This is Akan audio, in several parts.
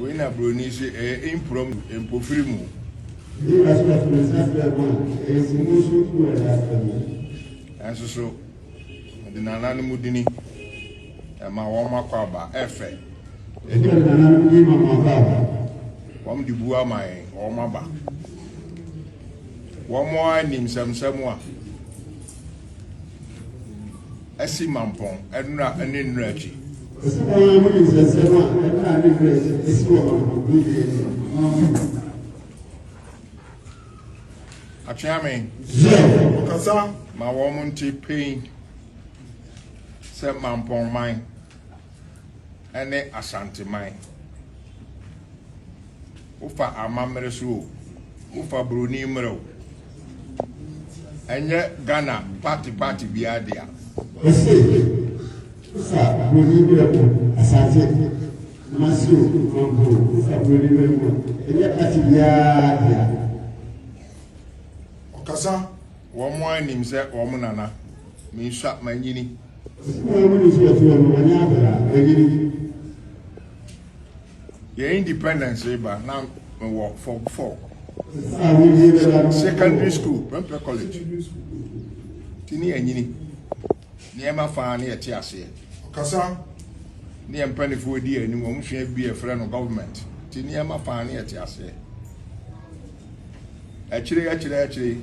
Wei na buroni se ɛyɛ impromptu, mpofiri mu. Nanso so mede nananom dini ɛma wɔn akɔ aba ɛfɛ. Wɔn de bu ama yɛn, wɔn aba. Wɔn ara nim nsɛmsɛm a asi Mampɔn nnora ne nnora akyi. Ɔsi wɔn ara nim nsɛmsɛm a nnora ne nnora akyi asi wɔ Mampɔn bere bi akyi. Atweame. Ɔkasa. Ma wɔn nte pain sɛ Mampɔn man ne Asanteman. Wofa amammerɛ so o, wofa buroni mmerɛ o, ɛnyɛ Ghana party party biara dea. Ɔse wofa buroni mmerɛ mu Asante, Kumasi o, Mampo o, wofa buroni mmerɛ mu a, ɛnyɛ party biara dea. Ɔkasa. Wɔn ara nim sɛ wɔn nana, mensua, manyini. Ɔse wɔn ara nim sɛ wɔte hɔ no, wɔnyɛ akwadaa, wɔanyini. Yɛn independence reba na mewɔ form 4. Secondary school, Prempeh College. Ti ne yɛnyini. Nneɛma faa ne yɛte aseɛ. Ɔkasa. Ne yɛn mpanimfoɔ di anim, wɔn sua bi yɛfrɛ no government. Ti nneɛma faa ne yɛte aseɛ. Akyire akyire akyire,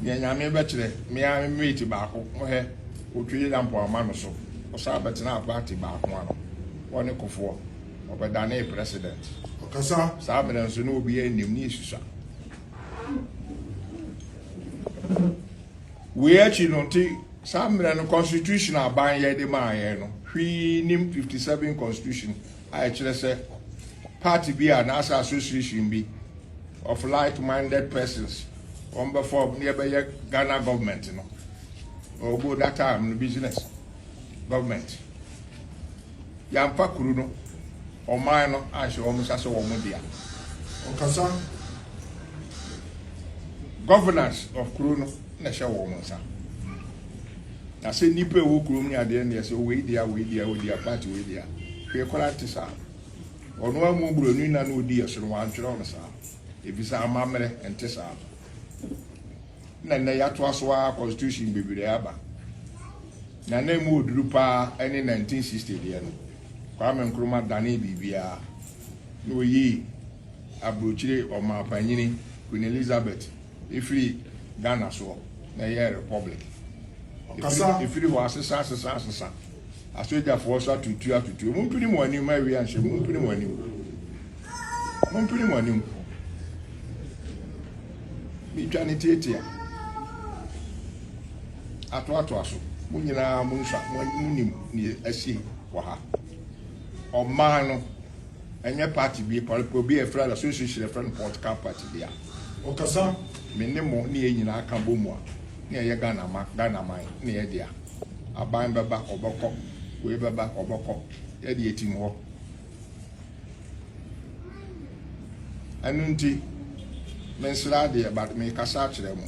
nea Nyame bɛkyerɛ, me ara me mate baako, mohɛ, otwe lampo ama no so, ɔsan bɛtenaa party baako ano, wɔne Kofoɔ, ɔbɛdanee president. Ɔkasa. Saa mmerɛ nso na obiara nnim, ne yɛsusua. Wei akyi no, nti saa mmerɛ no constitution aban yɛ de maa yɛn no, hwee nim 57 constitution a ɛkyerɛ sɛ party bi a anaasɛ association bi of like-minded persons wɔn bɛ form ne yɛbɛyɛ Ghana government no. Ɔgo that time no business government. Yɛamfa kuro no, ɔman no anhyɛ wɔn nsa sɛ wɔn dea. Ɔkasa. Governance of kuro no na ɛhyɛ wɔn nsa. Na sɛ nnipa ɛwɔ kurom ne adeɛ ne ɛsɛ wei dea, wei dea, wei dea, party wei dea. Hwee koraa nte saa. Ɔno amu buroni na na odi ɛso no wantwerɛ no saa. Efisɛ amammerɛ nte saa. Na nnɛ yɛatoa so ara constitution bebree aba. Na na emu oduru paa ne 1960 deɛ no. Kwame Nkrumah danee biribiara. Na oyii aburokyire ɔmanpanyini Queen Elizabeth efiri Ghana soɔ na ɛyɛɛ republic. Ɔkasa. Efiri hɔ asesa asesa asesa. Asogyafoɔ so atutu atutu. Mumpini mo anim awia nhyɛ mumpini mo anim. Mumpini mo anim. Metwa ne tietia. Atoatoa so. Mo nyinaa mo nsa mo nim ne asi wɔ ha. Ɔman no ɛnyɛ party bi obi a ɛfrɛ association ɛfrɛ no political party bi a. Ɔkasa. Me ne mo ne yɛn nyinaa ka bɔ mu a ne ɛyɛ Ghana ma Ghana man ne yɛ dea. Aban bɛba ɔbɛkɔ, wei bɛba ɔbɛkɔ, yɛde yɛtim hɔ. Ɛno nti mensrɛ adeɛ but mekasa akyerɛ mo.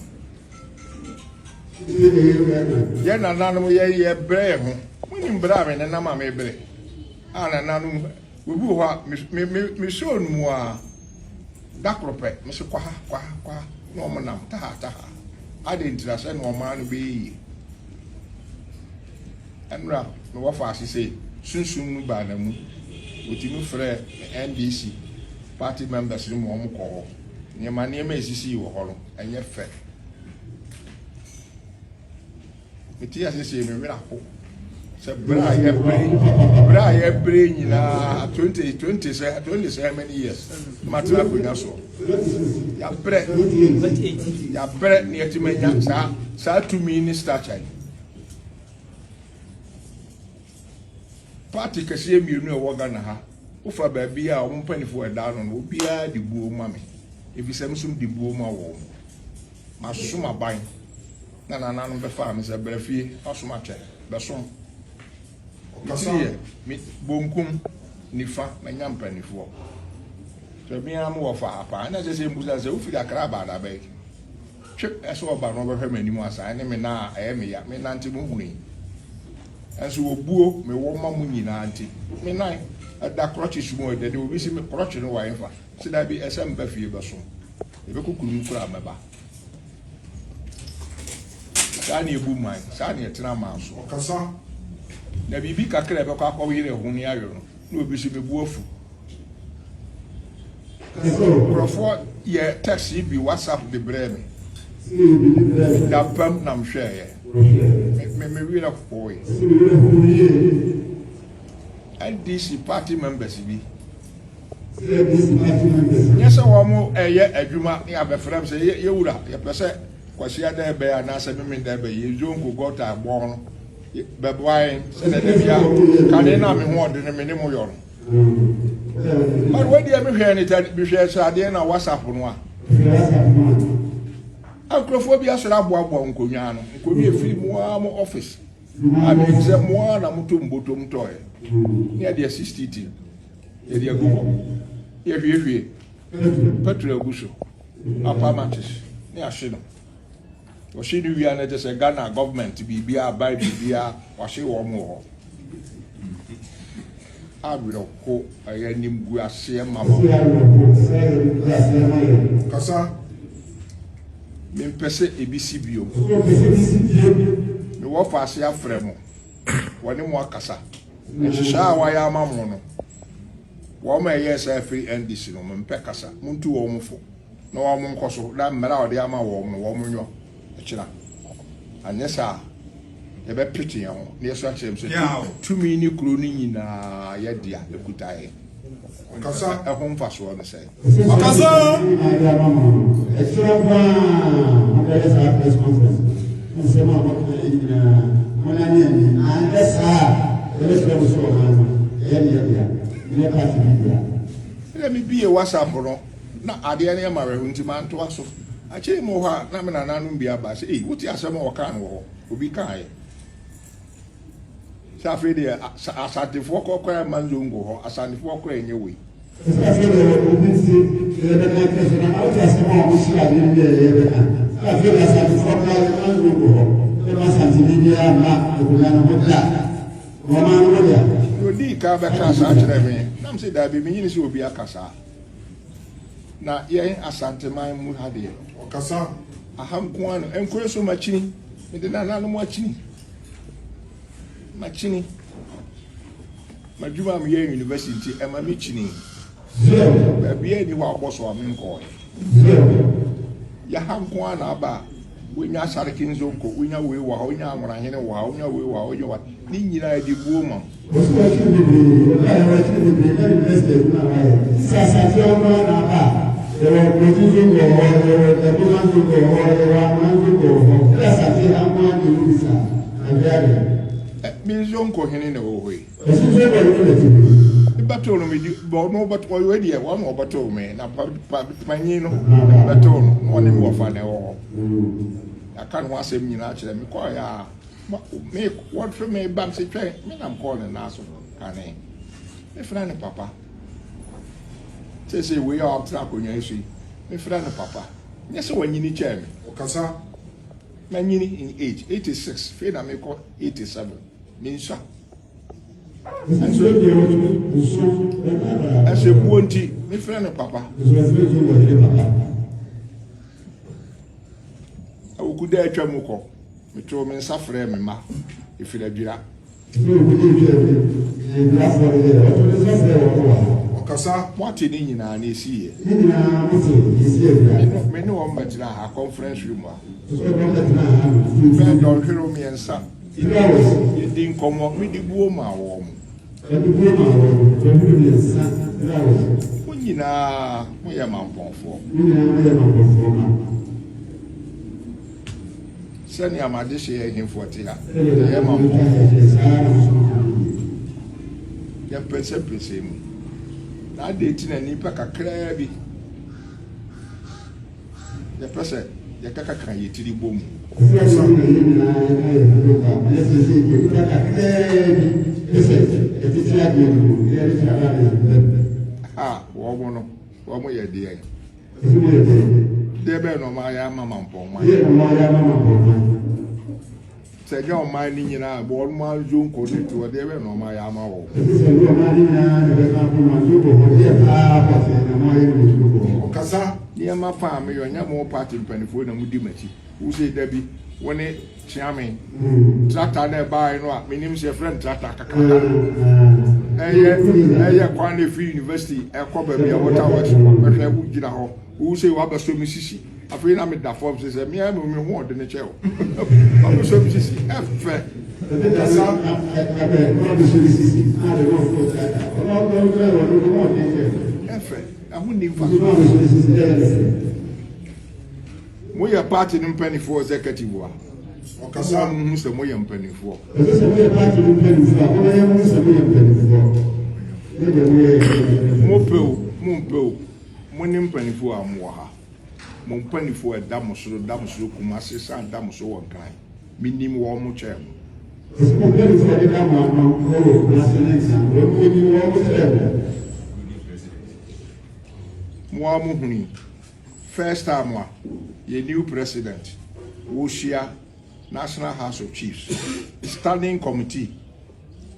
Yɛn nananom yɛ yɛ brɛ ho. Monim brɛ a me nenam a mebrɛ. A nananom obi wɔ hɔ a me me me show no mu a da koro pɛ me se kɔ ha kɔ ha kɔ ha na wɔn nam taha taha. Ade ntira sɛ na ɔman no bɛyɛ yie. Ɛnora me wɔfa ase sɛ sunsum no baa na mu. Otumi frɛ NDC party members no mu wɔn kɔ hɔ. Nneɛma nneɛma esisi wɔ hɔ no ɛnyɛ fɛ. Mete ase sɛ me werɛ aho sɛ berɛ a yɛbrɛ berɛ a yɛbrɛ nyinaa 20 20 sɛ 20 sɛ many years matena akonnwa soɔ yɛabrɛ yɛabrɛ ne yɛtumi anya saa saa tumi ne stature yi. Party kɛseɛ mmienu a ɛwɔ Ghana ha, wofa baabi a wɔn mpanimfoɔ ɛda ano no, obiara de buo ma me, efisɛ me nso de buo ma wɔn. Masom aban na nananom bɛfaa me sɛ brɛ fie fasom akyɛ bɛsom. Ɔkasa. Metiri yɛ me bonkum nifa manya mpanimfoɔ. Sɛ me ara mewɔ fa apaa na ɛsɛ sɛ mbusa sɛ wofiri Accra aba adabɛn. Twe ɛsɛ ɔba no ɔbɛhwɛ m'anim asa ɛne me nan a ɛyɛ me ya me nante mo hunu yi. Nso obuo mewɔ ma mo nyinaa nti, me nan ɛda crutches mu ɛdɛ de obi si me crutch no wɔ ɛmfa. Sɛ dabi ɛsɛ mba fie bɛsom. Ɛbɛkɔ kurom koraa mɛba. Saa na ebu man, saa na ɛtena man so. Ɔkasa. Na biribi kakra a ɛbɛkɔ akɔyere ho ne ayɔ no, na obi si mebu afu. Nkurɔfoɔ yɛ text yi bi WhatsApp de brɛɛ me. Da pam na mehwɛeɛ. Me me werɛ hoeɛ. NDC party members bi. Nyɛ sɛ wɔn ɛyɛ adwuma ne abɛfrɛ m sɛ yɛwura yɛpɛ sɛ Kwasiada ɛbɛyɛ anaasɛ Memenda ɛbɛyɛ Zongo gɔta bɔn no bɛboa yɛn sɛdeɛ da bia kane no a me ho ɔde no me ne mo yɔ no. But wei deɛ mehwɛɛ ne tɛ mehwɛɛ sɛ adeɛ na WhatsApp no a. Nkurɔfoɔ bi asɔre aboaboa nkonnwa ano. Nkonnwa efiri mo ara mo office. A menim sɛ mo ara na moto mbotom tɔɛ. Ne yɛde asi street yɛde agu hɔ. Yɛhwiehwie petrol agu so. Apa matches ne ahye no. Wɔhye no wie a na kyerɛ sɛ Ghana government biribiara aban biribiara wɔahye wɔn wɔ hɔ. Awerɛho ɛyɛ animguaseɛ ma ma. Kasa. Mempɛ sɛ ebi si bio. Mewɔ faase afrɛ mo. Wɔne mo akasa. Nhyehyɛe a wɔayɛ ama mo no, wɔn a ɛyɛɛ saa firi NDC no, mempɛ kasa. Montu wɔn fo. Na wɔn nkɔ so na mmara a ɔde ama wɔn no wɔn nyɔ ɛkyena. Anyɛ saa a, yɛbɛpete yɛn ho na yɛsɔ akyerɛ mu sɛ tumi ne kuro no nyinaa yɛ dea ɛkuta yɛn. Ɔkasa. Ɛho mfasoɔ ne sɛn? Ɔkasa. Ɛkyerɛ paa mobɛyɛ saa press conference nsɛm a mɔka yi nyinaa monane ani anyɛ saa a yɛbɛkyerɛ mo sɛ ɔman no ɛyɛ ne yɛ dea nyɛ party bi dea. Ɛna mebie WhatsApp no na adeɛ no yɛ me awerɛho nti mantoa so. Akyire yi mewɔ hɔ a na me nananom bi aba sɛ ei wote asɛm a wɔkaa no wɔ hɔ? Obi kaeɛ sɛ afei deɛ Asantefoɔ kɔ koraa mma Nzongo hɔ, Asantefoɔ koraa ɛnyɛ wei. Ɛsɛ afei deɛ obi ti yɛbɛka kyerɛ sɛ na wote asɛm a wɔhyɛ adeɛ no yɛ yɛbɛka sɛ afei deɛ Asantefoɔ koraa yɛma Nzongo hɔ, yɛma Asanteni biara mma akonnwa no ho da. Wɔma no ho da. Na odii kan bɛkaa saa kyerɛɛ me, na mese daabi, menyini sɛ obi aka saa. Na yɛn Asanteman mu ha deɛ. Ɔkasa. Aha nko ara no, nkuro so makyini, mede nananom akyini, makyini. M'adwuma a meyɛ university nti, ɛma me kyini. Baabiara nni hɔ a wobɔ so a menkɔɔɛ. Yɛha nko ara na aba a, wonya Sarki Nzonko, wonya wei wɔ ha, wonya Anworahene wɔ ha, wonya wei wɔ ha, wonya wɔ ha. Ne nyinaa yɛde buo ma wo. Wɔsi wɔakyiri bebree, wɔkae wɔakyiri bebree na university adwuma a wɔayɛ. Sɛ Asante nko ara na aba a, yɛwɔ Nkoji Nzongo wɔ hɔ, yɛwɔ Dagoma Nzongo wɔ hɔ, yɛwɔ Anwona Nzongo wɔ hɔ. Sɛ Asante ha nko ara na ɛmu bi saa, anhwɛ adeɛ. Ɛ, me Nzongo hene na ɛwɔ hɔ yi. Wɔsi Nzongo hene na ɛte hɔ yi. Mebɛtoo no, medi, ɔno ɔbɛto, ɔyɛ deɛ, ɔno ɔbɛtoo me, na pa, pa, panyin no bɛtoo no, na ɔne me wɔfa na ɛwɔ hɔ. Yɛaka ne ho asɛm nyinaa kyerɛ me, kɔɔeɛ a. Me wɔhwɛ me ba sɛ twɛn me nam kɔɔ ne nan so kane mefrɛ no papa sɛsɛ wei a ɔtena akonnwa yi so yi mefrɛ no papa nyɛ sɛ wanyini kyɛn me. Ɔkasa. Manyini in age 86 fei na mekɔ 87 mensua. Ɛsɛ buo nti mefrɛ no papa. Awukuda atwa mu kɔ, metoo me nsa frɛɛ me mma, ɛfiri Adwira. Ɔkasa. Moate ne nyinaa, nea ɛsiiɛ. Me ne wɔn bɛtenaa ha, conference room ha. Bɛyɛ dɔnhwerew mmiɛnsa. Yɛdi nkɔmmɔ, mede buo maa wɔn. Mo nyinaa moyɛ mampɔnfoɔ. Sɛnea m'adehyeɛ ahemfo te ha, yɛyɛ mampɔnfoɔ. Yɛmpɛnsɛmpɛnsɛn mu. Na adɛn nti na nnipa kakraa bi Yɛpɛ sɛ yɛkakaka yɛn tiri bɔ mu. Ha, wɔn no, wɔn yɛ deɛn? Deɛ bɛn na wɔn ayɛ ama mampɔnman? Sɛ ɛnyɛ ɔman no nyinaa a, wɔn ara zonko no nti wɔde ɛbɛn na wɔn ayɛ ama wɔn. Ɛsɛ sɛ ɛnyɛ ɔman no nyinaa na ɛbɛka ho ma zonko hɔ deɛ paa pɔtee na moayɛ no wɔ zonko hɔ. Ɔkasa. Nneɛma fa a meyɔ nyɛ mo party mpanimfoɔ na modi m'akyi. Wo sei da bi wo ne Kyeame tractor na ɛbaeɛ no a menim sɛ yɛfrɛ no tractor kakraka no. Ɛyɛ ɛyɛ kwan na ɛfiri university ɛkɔ baabi a water works wɔ bɛhwɛ wogyina hɔ. Wo sei wabɛsɔ me sisi. Afei na meda fam sɛ sɛ mmea mu me ho ɔde ne kyɛ o. Wabɛsɔ me sisi ɛfɛ. Ɛfɛ ɛho nni mfaso. Moyɛ party no mpanimfoɔ executive a. Ɔkasa. Mo hu sɛ moyɛ mpanimfoɔ. Ɛsɛ sɛ moyɛ party no mpanimfoɔ a mobɛyɛ mo sɛ moyɛ mpanimfoɔ. Ne deɛ moyɛ yɛ. Mopɛ o, mompɛ o, mo ne mpanimfoɔ a mowɔ ha. Mo mpanimfoɔ a ɛda mo soro, da mo soro Kumase, san da mo so wɔ Nkran. Menim wɔn mo kyɛn mo. Ɛsɛ mo mpanimfoɔ de da mo ano wɔ Kumase ne Nkran. Wɔn mo nim wɔn mo kyɛn mo. Mo ara mo huni. First time a yɛ new president wɔhyia National House of Chiefs standing committee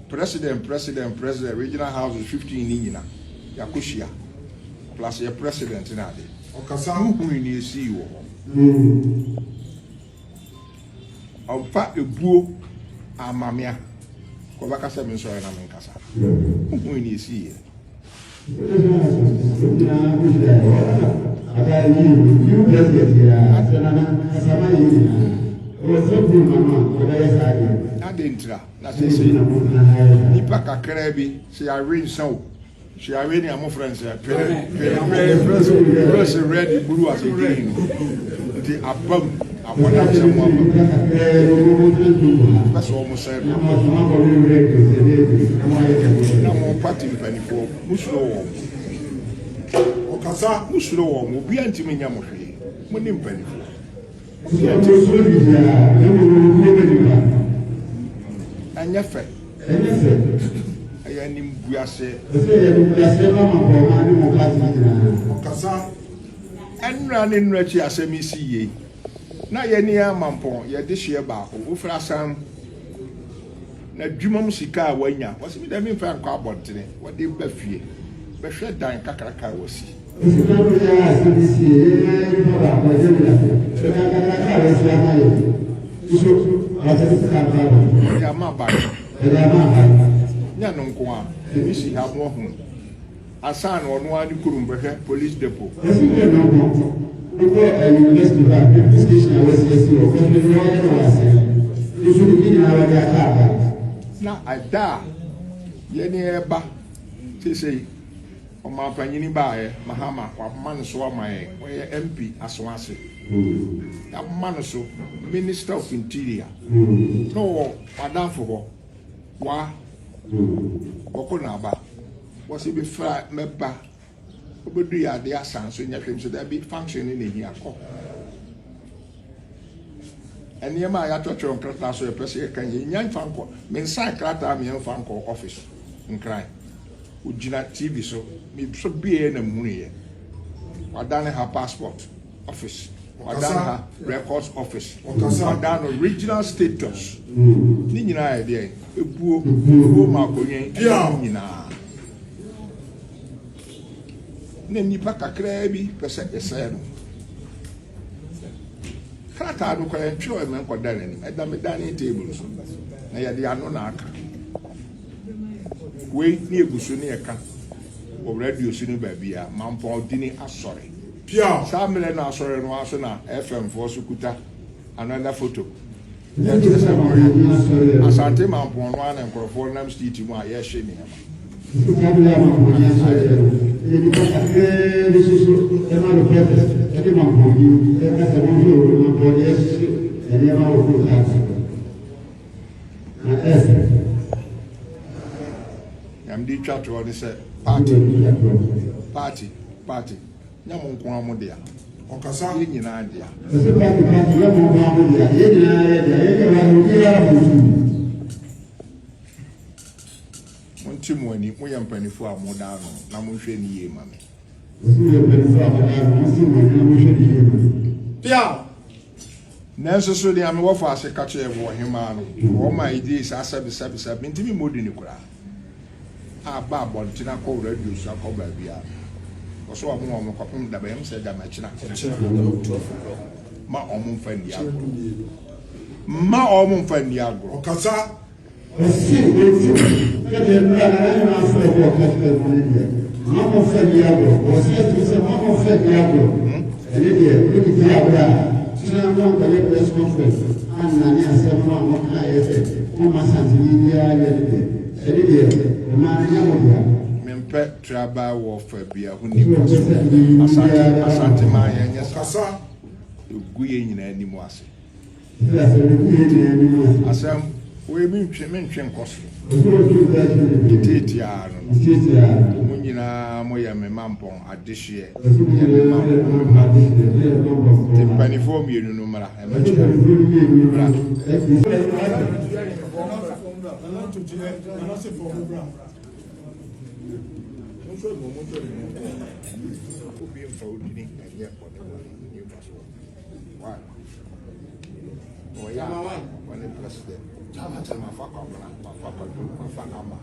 president president president regional houses 15 ne nyina yɛakɔhyia plus yɛ president ne ade. Ɔkasa. Wohunu ne ɛsii wɔ hɔ. Ɔmfa ebuo amamea kɔbɛka sɛ mensɔre na menkasa. Wohunu ne ɛsii yɛ. Adɛn ntira na seesei nnipa kakraa bi sɛ yɛawe nsa o sɛ yɛawe nea mofrɛ no sɛ pere pere pere pere sɛ red blue ase green no nti abam abɔdam sɛ mo abam pɛ sɛ wɔn sɛ no na mo party mpanimfoɔ musuro wɔn. Ɔkasa. Musuro wɔn, obiara ntumi nyɛ mo hwee. Mo ne mpanimfoɔ. Ɛnyɛ fɛ. Ɛyɛ animguaseɛ. Ɔkasa. Ɛnnora ne nnora akyi asɛm yi si yie. Na yɛne amampɔn yɛde hyeɛ baako. Wofiri asan N'adwuma mu sika a wanya, ɔse me deɛ memfa nkɔ abɔntene, wɔde ba fie, bɛhwɛ dan kakraka a wasi. Sika no yɛ a asɛm bi sie, yɛn nyinaa yɛ nipa baako, ɛnyɛ wiase. Sika kakraka a wasi ama yɛn nso, ɔsɛ ne sika nkɔ abɔntene. Ɔde ama aban. Ɔde ama aban. Nyɛ no nko a, ebi si ha mo ahunu. Ansa na ɔno ara ne kurom bɛhwɛ police depot. Ɔsi dɛ no nko, wokɔ university hɔ a, police station a wɔasiesie hɔ, kɔhwɛ deɛ wɔayɛ no wɔ aseɛ no, nso de ne nyinaa wɔde aka aban. Na ɛda a yɛne ɛreba seesei ɔmanpanyini baeɛ Mahama wama no so ama yɛn ɔyɛ MP Asoase yɛama no so Minister of Interior na ɔwɔ w'adamfo hɔ wa wɔkɔ na aba wɔsi bi fra mɛba obedu yɛ ade asan so nyɛ hwɛ so dabi function ne na ehia kɔ nneɛma a yɛatwerɛtwerɛ nkrataa so yɛpɛ sɛ yɛka yɛ nya nfa nkɔ me nsa nkrataa me nfa nkɔ office nkran ogyina tv so me so bie na muhunu yɛ wadane ha passport office wadan ha records office wadan no regional status ne nyinaa yɛ deɛ ebuo ebuo ma akonnwa ɛna ne nyinaa na nnipa kakraa bi pɛ sɛ ɛsɛɛ no krataa no kora yɛntwerɛ ɛmɛ nkɔda n'anim ɛda me dining table so na yɛde ano na aka wei ne egu so ne yɛka wɔ radio so ne baabi a mampɔn dini asɔre. Pia. Saa mmerɛ no asɔre no ara so na FM foɔ so kuta another photo. Yɛkyerɛ sɛ wɔyɛ Asante Mampɔn no ara na nkurɔfoɔ nam street mu a yɛrehye nneɛma. Saa mmerɛ a Mampɔn ni asɔre no, ɛyɛ nnipa kakraa bi nso so ɛma reporters ɛde Mampɔn ni ɛka sɛ monhwɛ o, Mampɔn ni ɛhyehye nneɛma wɔ kuro kaa so. Na ɛsɛ. Nyame de twa toɔ ne sɛ party party party nyɛ mo nko ara mo dea. Ɔkasa. Yɛn nyinaa dea. Ɔsɛ party party nyɛ mo nko ara mo dea. Yɛn nyinaa yɛ dea. Yɛn nyinaa obiara mo tu. Monte mo ani, moyɛ mpanimfoɔ a moda ano na monhwɛ ne yie ma me. Ɔsɛ moyɛ mpanimfoɔ a moda ano, monte mo ani na monhwɛ ne yie ma me. Pia. Nanso so nea mewɔ fa ase ka kyerɛɛ wɔ ɔhemmaa no, wɔn a egyee saa sɛbesɛbesɛbe, mintumi mmɔ din koraa, a ba abɔnten akɔ radio so akɔ baabiara no, wɔsɛ wɔn wɔn kɔpem da bɛn sɛ da mɛkyena ma wɔn mfa nni agorɔ, mma wɔn mfa nni agorɔ. Ɔkasa. Ɔse enti sɛdeɛ mmerɛ a Nana Nyono afrɛ bɔɔ ka kyerɛɛ mo no deɛ, mma mo mfa nni agorɔ. Ɔse atum sɛ mma mo mfa nni agorɔ. Ɛno deɛ mode di agorɔ a, kyena mo ankɔyɛ press conference annane asɛm no a mokaeɛ sɛ momma Santini biara nyɛ no deɛ, ɛno deɛ ɔman no nyɛ mo dea. Mempɛ tribal warfare bia ho Ɔse nni ɔmpɛ mfasoɔ. sɛ nyiyimu Asante biara bɛba Asante mo man so. yɛnyɛ saa. Ɔkasa. Ɛgu yɛn nyinaa anim ase. Asɛm wei mentwe mentwe nkɔ soro. Ntiatiaa no no. Mo nyinaa moyɛ me mampɔn adehyeɛ. Moyɛ me mampɔn me mma. Nti mpanimfoɔ mmienu no mmra ɛmɛkyerɛ mmra. Obi mfa odini ɛnyɛ bɔne bɔne ne mfa so. Why? Ɔyɛ a ɔne president. Mafa kwamena, mafa kwadu, mafa ama.